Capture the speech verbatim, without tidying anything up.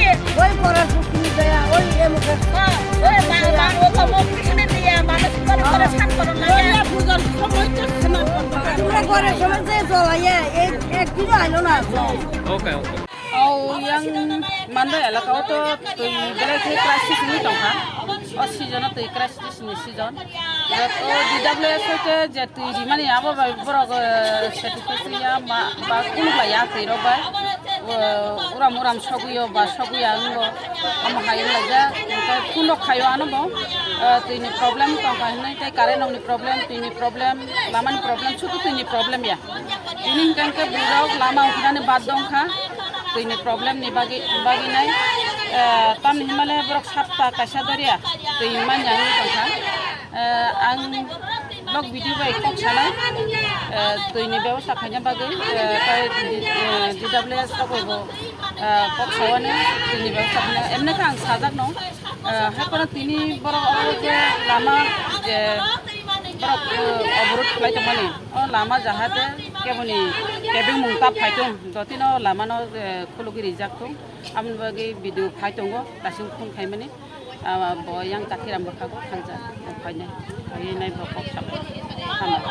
Oi koral putri jaya, oi emo ke. Oi ba ba o ko mo kri sene dia. তোমরা ঘরে সবাই যে জ্বলাইয়া এক একদিনও আইলো না। Okay, okay. Au yang Mandai elaka o to twi belai khe crisis wngwi tongkha. O season o twi crisis ni season. O D W S hoite je twi rimani abo bai borok, eh, satisfaction ya ma ba kuluk lai ya twi rok bai. O uram uram sogwi o ba sogwi ya wng bo. Omo hai wng lai jak. Hwnkhe phone rok khai o ano bo. Eh, twi ni problem tongkha hinwi tei current rok ni problem, twi ni problem, lama ni problem, sudu twi ni problem ya. Tini hwnkhe hwnkhe bwrwirok lama ongkhinani bad dongkha, twini problem ni bagwi, bagwi nai, eh, tamni hwnmale borok sapta kaisa doria twi manya wngwi tongkha. Eh, ang vlog video bai kok sanai, eh, twini bebosta khaina bagwi, eh, tai, eh, D W S rok bai bo, eh, kok sawani twini bebosta khaina. Emne khe ang sajak no, eh, hai phano tini borok oro je lama je borok, eh, oborot khlai tongmani. O lama jahate keboni kebengmung ta phaitong, jotino lamano, eh, khulugwi rijak thung. Aboni bagwi video phai tongo, daising phone khaimani. Ah, bo yang Kathiram bwkhago thangjak, phainai, phainai bo kok sabo. Hambai.